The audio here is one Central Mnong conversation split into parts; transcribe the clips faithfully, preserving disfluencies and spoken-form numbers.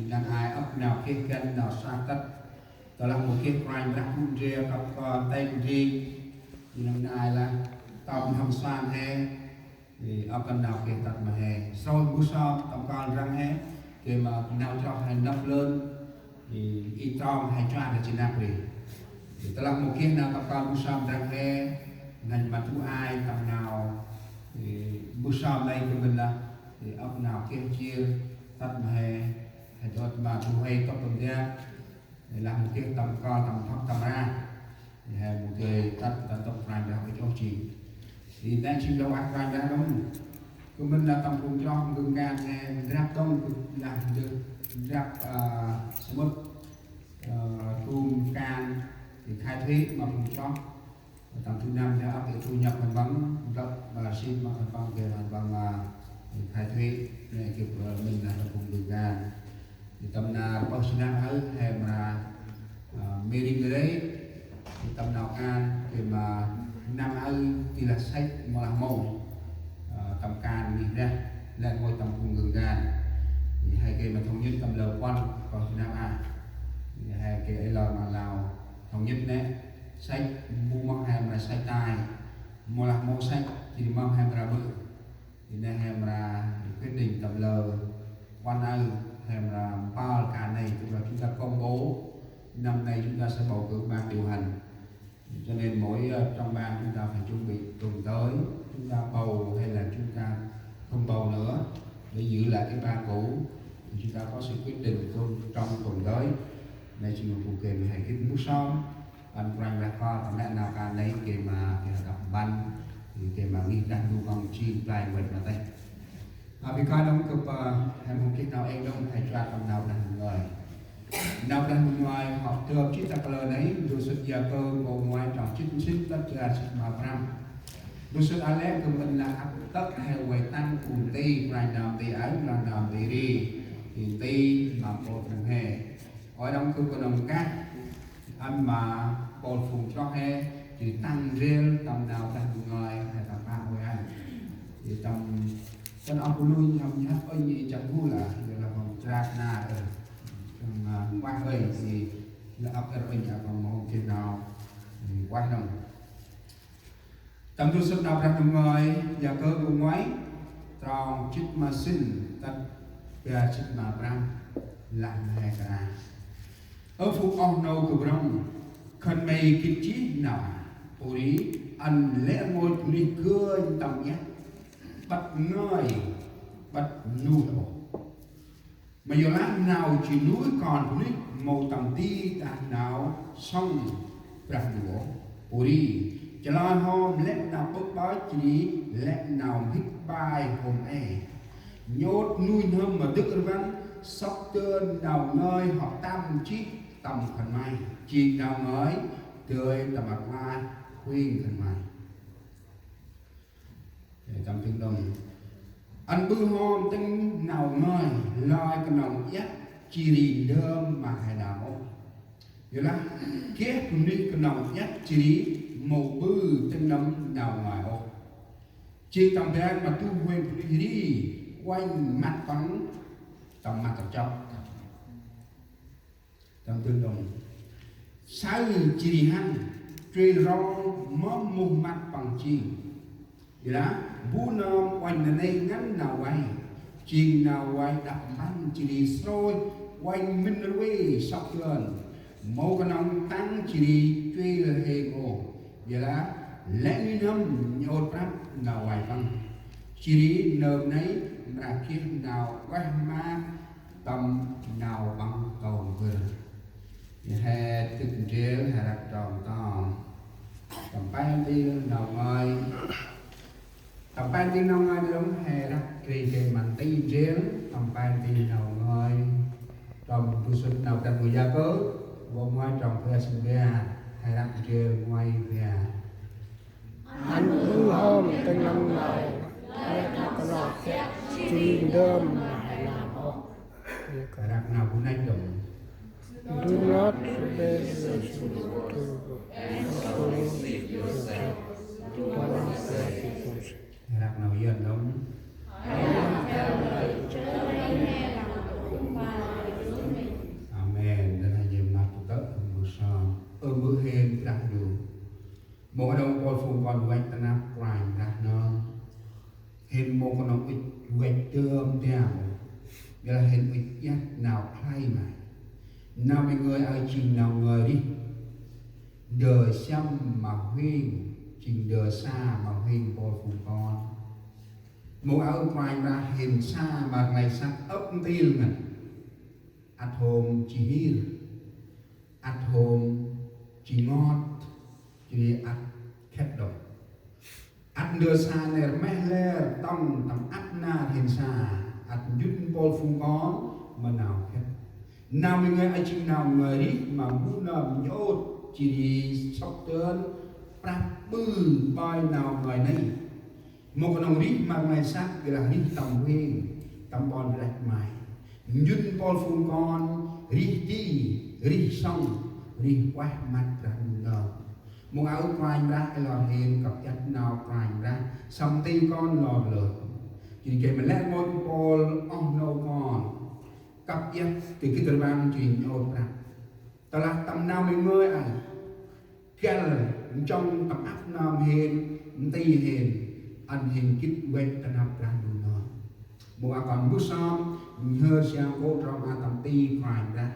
Năng ai âk nau geh găn nau sat tât. Tơ lah mâu geh Kôranh Brah gŭ ndrel kăp kon teng ndrel. Năng ai lah tâm n'hâm san he. Ê, âk kăn nau geh tât ma he. Srôi mbơh sơm tâm kơl ndrăng he. Gay ma nau chroh he năp lơn. Ê, i trong he chuan he jêng năp ri. Ê, tơ lah mâu geh nau tâm kơl mbơh sơm ndrăng he. Ngăn ma du ai tâm nau. Ê, mbơh sơm nây gay mĭn lah. Ê, âk nau geh jêr tât ma he. He dôl ma du huê tŭp tâm dak. Ê, lah mâu geh tâm kơl tâm phak tâm rah. Ê, he mâu geh tât tâm tŭp Kôranh Brah ŭch ôh jêng. Ê, nây jêng lŏ ah Kôranh Brah đŏng. Gay mĭn lah tâm phung chroh gŭ kan he ndrăp đŏng lah ndơ ndrăp, ơ, samƀŭt, ơ, gŭ kan, ê, khai thuế ma phung chroh. Tâm thu năm he âk thu nhập khân păng, blăp, ơ, sĭt ma khân păng, gay khân păng, ơ, khai thuế, nê gay, ơ, mĭn lah tâm phung gŭ kan. Ê, tâm nau pơh jêng năp aơ, he mra, ơ, mê ri gay, ê, tâm nau kan, gay ma năm aơ, ti lah săch, mâu lah mâu. Ơ, tâm kan ngih neh, lĕ ngôi tâm phung gŭ kan. Ê, he gay ma thống nhất tâm lơ puăn, pơh jêng năp aơ. Ê, he gay ê lor ma Lao thống nhất nê. Săch, mâu mâp he mra săch tay. Mâu lah mâu săch, jêh ri mâp he mra ƀư. Ê, nê he mra quyết định tâm lơ puăn aơ, he mra mpơl kan nây, tức là chúng ta công bố, năm nay chúng ta sẽ bầu cử ban điều hành. Cho nên mỗi, ờ, trong ban chúng ta phải chuẩn bị tuần tới, chúng ta bầu hay là chúng ta không bầu nữa để giữ lại cái ban cũ. Thì chúng ta có sự quyết định trong, trong tuần tới. Nê jêng ma phung gay ma he gĭt mbơh sơm. Ăn Kôranh Brah kơl tâm lĕ nau kan nây gay ma gay đăp mpăn, gay ma ngih Brah Ndu Kông jêng play văch ma têh. Ơ, bi kơl đŏng gâp, ơ, he mâu geh nau êng đŏng, he chuan tâm nau Brah Ndu Ngơi. Nau Brah Ndu Ngơi hŏ tơm jêh ta kalơ nây, ndơ sŭt Yakơ nkô̆ ngoai trong jê̆t sĭn tât bar jê̆t ma prăm. Ndơ sŭt a lĕ gâp mĭn lah ăk tât he vay tăng phung nti, Kôranh nơm nti aơ, Kôranh nơm nti ri, nti ma mpôl phung he. Ôi đŏng gâp knŏng kah, ăn ma mpôl phung chroh he, jêh ri tăng ndrel tâm nau Brah Ndu Ngơi, he tâm pah ôi ăn. Jêh ri tâm, tâm ăp bu nuih nhŏm nhăt ôi nhi chăk bu lah, jêh lah hŏng chrat na, ơ, tâm, ơ, kuah ôi, jêh lah ăp ơ ôi nhi ăp ma hŏng geh nau, ơ, kuah nŏng. Tâm ndơ sŭt nau Brah Ndu Ngơi, Yakơ nkô̆ ngoai, trong jê̆t ma sĭn, tât bar jê̆t ma prăm, lah ma he kơt nđa. Ơ phung oh nô kơ brŏng, khân may gĭt jêh nau aơ, pô ri, ăn lĕ rngôch bunuyh gơnh tâm iăt, ƀăt ngơi, ƀăt nuih ôh. Ma yor lah nau ji nuih kon bunuyh mâu tâm di đah nau sŏng Brah Ndu ôh. Pô ri, chalơi hŏm lĕ nau ƀơ̆ ƀơch jêh ri lĕ nau mhĭk bai hôm e. Nhôt nuih n'hâm ma dâk rvăn, sŏk dơn nau ngơi hŏ tăm jêh tâm khân may. Jêng nau ngơi dơi tâm rklaih huêng khân may. Ê, tâm tĭng đŏng. Ăn ƀư hŏm tĭng nau ngơi, lơi knŏng iăt jêh ri ndơm ma he nơm ôh. Yor lah, geh bunuyh knŏng iăt jêh ri mâu ƀư tĭng nâm nau ngơi ôh. Jêng tâm ban ma du huêng bunuyh ri, uănh măt păng tâm măt tâm chŏk. Tâm tĭng đŏng. Saơ jêh ri hăn, truê rong mâm muh măt păng jêng. Yor lah, bu nơm uănh nanê̆ ngăn nau vay. Jêng nau vay đăp mpăn jêh ri srôi, uănh mĭn rvê sŏk dơn. Mâu knŏng tăng jêh ri truê rhêng ôh. Yor lah, lĕ nuih n'hâm nhôt prăp nau vay păng. Jêh ri nơm nây mra geh nau ueh ma tâm nau păng tông bâr. Yor he tŭk ndrel he răk trong tong. Tâm pe ntil nau ngơi. Tâm pe ntil nau ngơi đŏng he răk kri kê ma nti ndrel. Tâm pe ntil nau ngơi. Trong ndơ sŭt nau Brah Ndu Yakơ. Nkô̆ ngoai trong bar jê̆t bar. He răk ndrel ngoai bar. Ăn ƀư hŏm tĭng nâm nau, lĕ nau knŏng iăt jêh ri ndơm ma he nơm ôh. Răk nau bu năch đŏng. Do not be deceived, and so deceive yourself. Do not be deceived. Răk nau Yuăn đŏng. I am the light. Those who follow me Iăt nau khlay may. Nau may ngơi aơ jêng nau ngơi rêh. Ndơ săm ma huêng, jêng ndơ sa ma huêng mpôl phung kon. Mâu aơ Kôranh Brah hên sa ma rnglay săk ăp ntil ngăn. Ăt hôm ji hir. Ăt hôm ji ngot. Jêh ri ăt khât đŏng. Ăt ndơ sa nê rmeh lĕ rtŏng tâm ăp nar hên sa, ăt njŭn mpôl phung kon ma nau khât. Nau may ngơi aơ jêng nau ngơi rêh ma mbu nơm nhŭp, jêh ri sŏk tơn prăp ƀư ƀơi nau ngơi nây. Mâu knŏng rêh ma rnglay săk, geh lah rêh tâm huêng, tâm ƀon rlăch may. Njŭn mpôl phung kon rêh ti, rêh sŏng, rêh ueh măt Brah Ndu nơm. Mông aơ Kôranh Brah ê lor hên kăp iăt nau Kôranh Brah săm ti kon lor lơm. Jêh ri gay ma lĕ rngôch mpôl oh nô kon kăp iăt ti gĭt rbăng jêh ri nhŭp prăp. Tơlah tâm nau may ngơi aơ găl njŏng tâm ăp nơm hên, nti hên, ăn hên gĭt văch ta năp Brah Ndu nơm. Mông aơ kon mbơh sơm, nhhơr siang kô̆ trong a tâm ti Kôranh Brah.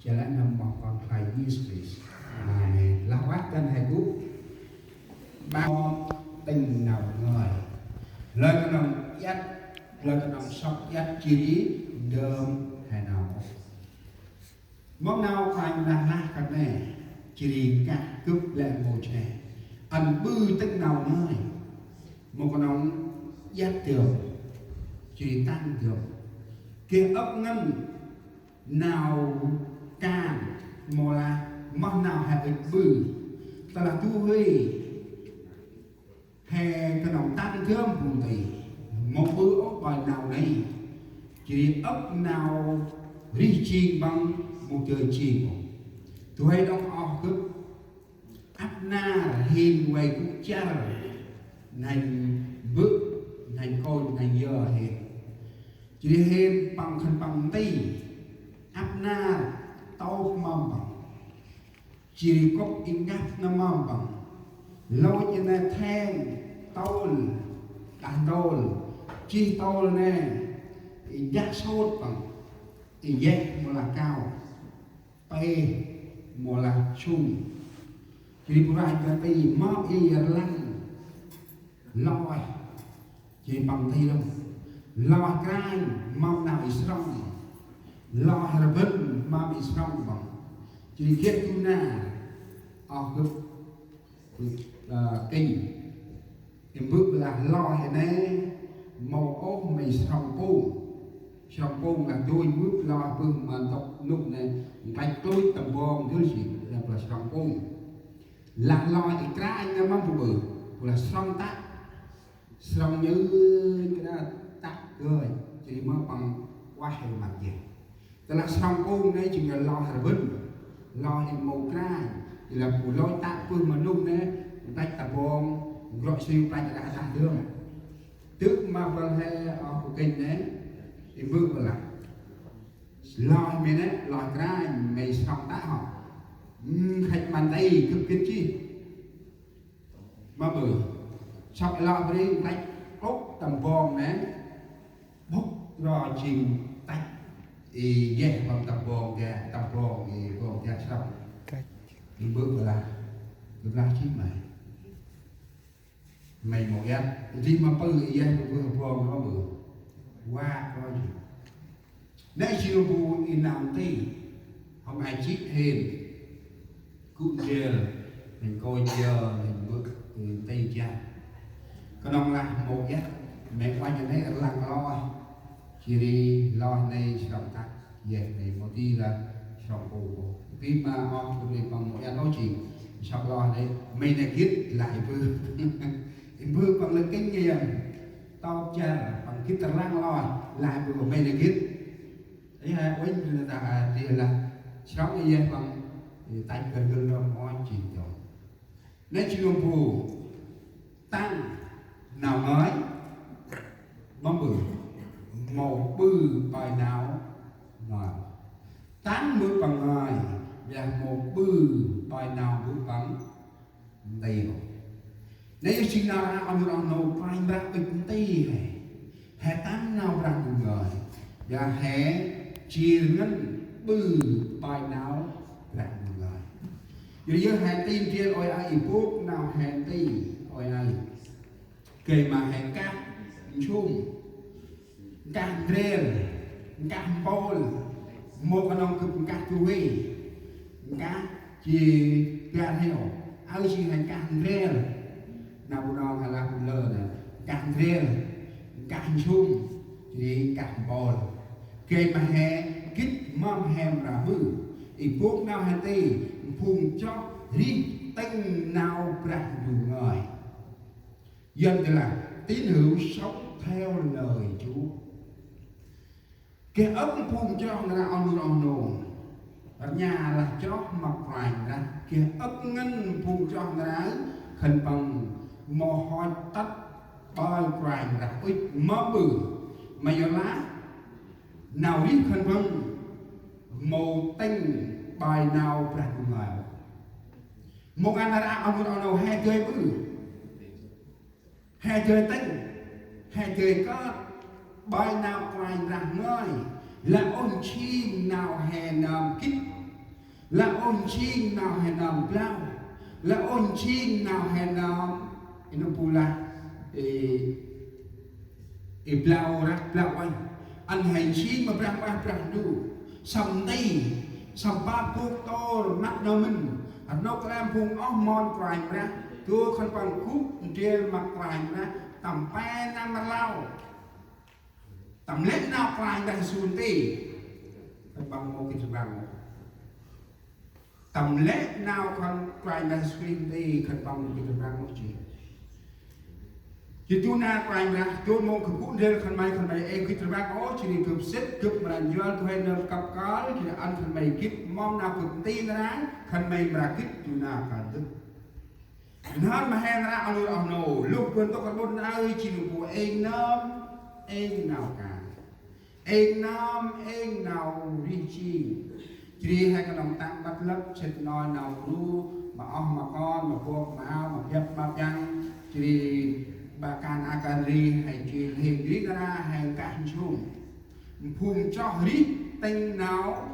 Jêh lĕ nâm moh Kon Khlay Yêsu Krist. Amen. Lah văch kăn he gŭ. Ƀă tĭng nau ngơi. Lơi knŏng iăt, lơi knŏng sŏk iăt jêh ri ndơm he nau. Mâm nau Kôranh Brah lah kơt nê, jêh ri kah gâp lĕ mâu che. Ăn ƀư tĭng nau ngơi. Mâu knŏng iăt dơm, jêh ri tăng dơm. Geh ăp ngăn nau kan, mâu lah moh nau he ŭch ƀư. Tơlah du huê he knŏng tăng dơm phung nti, mâu ƀư ôh ƀơi nau nây. Jêh ri ăp nau rêh jêng păng mâu dơi jêng ôh. Du huê đŏng oh gâp ăp nar hên vay gŭ char, nănh bơ̆, nănh kônh, nănh yơ hên. Jêh ri hên păng khân păng nti, ăp nar tôp mâm păng. Jêh ri kŭp i ngăp nơm mâm păng. Lôch i nê theng, tôl, đah ntôl, jêh tôl nê, i njăk sôt păng, i yeh mâu lah kao. Pê mâu lah sŭng. Jêh ri bu ranh kơt nti mâm i rlăng lôch. Jêh ri păng nti lŏng. Lôch kranh mâm nau i srŏng. Lôch rbăn mâm i srŏng păng. Jêh ri geh du nar. Oh gâp, ơ, kĭnh. I mbơ̆ lah lôch i nê mâu ôh may srŏng pông. Srŏng pông lah dônh mbơ̆ lôch bơh ma ntŭk nŭk nê nklăch klôch tâm bong dŭl jêh lah bu lah srŏng pông. Lah lôch i kranh nê mâm bu ƀư, bu lah srŏng tă. Srŏng nhơ kra tă gơnh, jêh ri mâm păng ueh i măt yeh. Tơlah srŏng pông nê jêng lôch rbăn, lôch i mâu kranh, jêh lah bu lôch tă bơh ma nŭk nê, nklăch tâm bong, ngrŏ sriu nklăch rah rah dơm. Tŭ ma băl he oh bu kĭnh nê, i mbơ̆ băl lah. Lôch may nê, lôch kranh, may srŏng tă hŏ. Ưm, khăch măn tay, gâp gĭt jêh. Ma bơ. Sŏk lôch bri, nklăch klôch tâm bong nê. Bŭk ro jêng tăch. I yeh păng tâm bong geh, tâm bong, i bong geh srŏng. Kăch. I mbơ̆ băl lah. Băl lah jêh may. May mâu iăt, nti ma pư i yeh bu bơh bong ro mơ. Wa ro jêh. Nê jêng bu i nau nti. Hŏng ai jêh hên. Gŭ ndrel, hên kônh yơ, hên mbơ̆, hên nti jă. Knŏng lah mâu iăt, may uănh nê rlăng lôch. Jêh ri lôch nê srŏng tă, yeh nê mâu di lah srŏng pông ôh. Bi ma oh, bu nê păng mâu iăt ôh jêh. Sŏk lôch nê, may nê gĭt lah i bơ̆. I bơ̆ păng lĕ kĭnh ngăn. Tôp char, păng gĭt rlăng lôch, lah i bơ̆ may nê gĭt. Ê, ha, uănh, bu nê ta, ha, di lah. Srŏng i yeh păng, i tăch găl găl rŏng oh jêh dŏng. Nê jêng bu tăng nau ngơi, mâm ƀư, mâu ƀư ƀơi nau ngơi. Tăng mbơ̆ păng ngơi, yah mâu ƀư ƀơi nau mbơ̆ păng nti ôh. Nê yơh jêng nau rnăk ăn oh nô Kôranh Brah ŭch nti he. He tăng nau Brah Ndu ngơi. Yah he Jêr ngăn ƀư bai nau Brah Ndu ngơi. Yor yor hên ti ndrel ôi aơ, i bôk nau hên ti ôi aơ, gay ma hên nkah nsum, nkah ndrel, nkah mpôl, mâu knŏng gâp nkah du huê, nkah jêng bar heo, aơ jêng hên nkah ndrel. Nau Bunong hên lah bu lơ nê, nkah ndrel, nkah nsum, jêh ri nkah mpôl. Gay ma he gĭt mâm he mra ƀư. I bôk nau hên ti: Phung chroh rêh tĭng nau Brah Ndu ngơi. Yor ri lah tín hữu sống theo lời Chúa. Geh âk phung chroh nar aơ oh nô, oh nô, rnha lah chroh ma Kôranh Brah. Geh âk ngăn phung chroh nar aơ khân păng mâu hŏ tât ƀơi Kôranh Brah ŭch ma ƀư, ma yor lah nau rêh khân păng mâu tĭng bai nau Brah Ndu ngơi. Mâu ngăn nar aơ oh nô, oh nô, he dơi ƀư, he dơi tĭng, he dơi kơt bai nau Kôranh Brah ngơi, lah ôh nsing nau he nơm gĭt, lah ôh nsing nau he nơm blau, lah ôh nsing nau he nơm, ê, nơm bu lah, ê, ê, blau răk blau uănh. Ăn he nsing ma Brah Huêng Brah Ndu, săm nti, săm pă bôk tôr măt nơm mĭn, a nôk lam phung oh mon Kôranh Brah, dôl khân păng gŭ ndrel ma Kôranh Brah tâm pe năm rlau. Tâm lĕ nau Kôranh Brah Yêsu nti, khân păng mâu gĭt rbăng. Tâm lĕ nau khân Kôranh Brah Yêsu Krist nti, khân păng mâu gĭt rbăng ôh jêh. Jêh du nar Kôranh Brah dôl mông gâp gŭ ndrel khân may, khân may ê gĭt rbăng ôh, jêh ri gâp sĭt, gâp mra njuăl du huê nơm kăp kơl, jêh ri ăn khân may gĭt mâm nau gâp nti nar aơ, khân may mra gĭt du nar kơl dơh. N'hâm ma he nar aơ oh nô, oh nô, lôh bơh ntŭk rbŭn aơ, jêh ri bu êng nơm, êng nau kan, êng nơm, êng nau rêh jêng. Jêh ri he knŏng tăng băt lăp sĭt nau, nau bru, ma oh ma kon, ma bok ma ao, ma biăp ma biăng, jêh ri ƀă kan aơ kan rêh, he jêl hên rêh nar aơ, he nkah nsum. Phung chroh rêh tĭng nau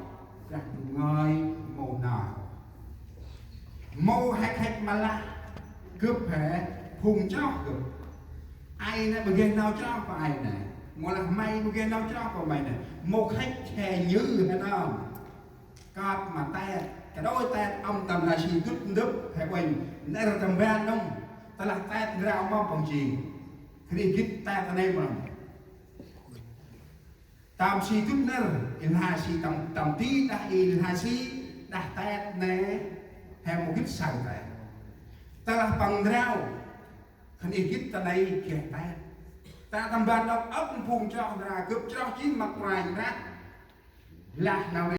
Brah Ndu ngơi mâu nau. Mâu he khăch ma lah gâp he phung chroh gâp. Ay nê ƀư geh nau chroh pa ay nê. Mâu lah may ƀư geh nau chroh pa may nê. Mâu khăch he như he nơm. Kơt ma tet, kađôi tet ăm tâm lah si dŭt ndŭp he uănh, nê rơtăm ban nŭng, tơlah tet ngrao mâm păng jêng. Khân ih gĭt tet ta nê mâm. Tâm si dŭt nơr, ih lah si tâm, tâm ti đah ih lah si, đah tet nê, he mâu gĭt saơ tet. Tơlah păng ngrao, khân ih gĭt ta nê geh tet. Ta tâm ban đŏk âk phung chroh nar aơ, gâp chroh jêng ma Kôranh Brah. Lah nau